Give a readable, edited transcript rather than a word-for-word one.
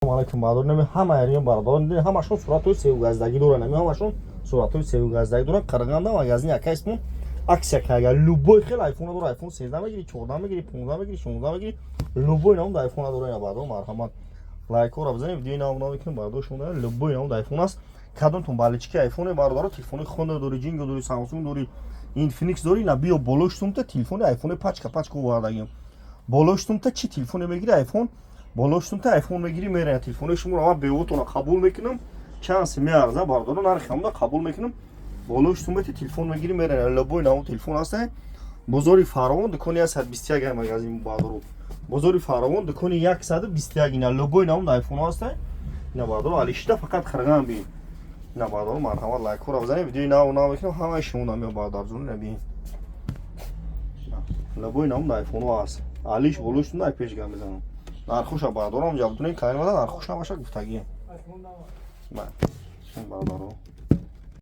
Алайкум, бародар. Нами ҳама яриён, бародар, ҳамашон суратҳои севгаздагӣ доранд. Нами ҳамашон суратҳои севгаздагӣ доранд. Қарағанда магазин акайсмон акция кага, любой хел айфона дора. Айфон 13 мегири, 14 мегири, 15 мегири, 16 мегири, любой намуд айфона дора. Ина, бародар, марҳамат, лайкҳоро бизанед, видеои нав нав мекунем, бародар. Шумо любой намуд айфон аст. Кадомтон балички айфоне, бародаро, телефони хонда дори, ҷинго дори, Самсунг дори, Инфиникс дори, на биё болош сумта телефони айфони пачка пачка овардагим. Болош сумта чӣ телефоне мегири, айфон болош сумта айфон мегири, мерая. Телефони шуморо ман бевотона қабул мекунам, чанд си меарза, бародаро, нархи ҳамда қабул мекунам. Болош сумати телефон мегири, мерая. Любой намуд телефон ҳаста. Бозори Фаровон, дукони 121 магазин, бародаро, бозори Фаровон, дукони 121. Ина любой намуд айфон ҳаста. Ина, бародаро, алишида фақат қирған бин. Ина, бародаро, марҳамат, лайкҳоро бизанед, видеои нав нав мекунам, ҳамаи шумо намео, бародарҷон. Ина бин, любой намуд айфонҳо ҳаст. Алиш болош ай пеш гап мезанам. Нархуша, бародарам, ҷабтунен кайнмада, нархуш ҳамаша гуфтагием, бародаро.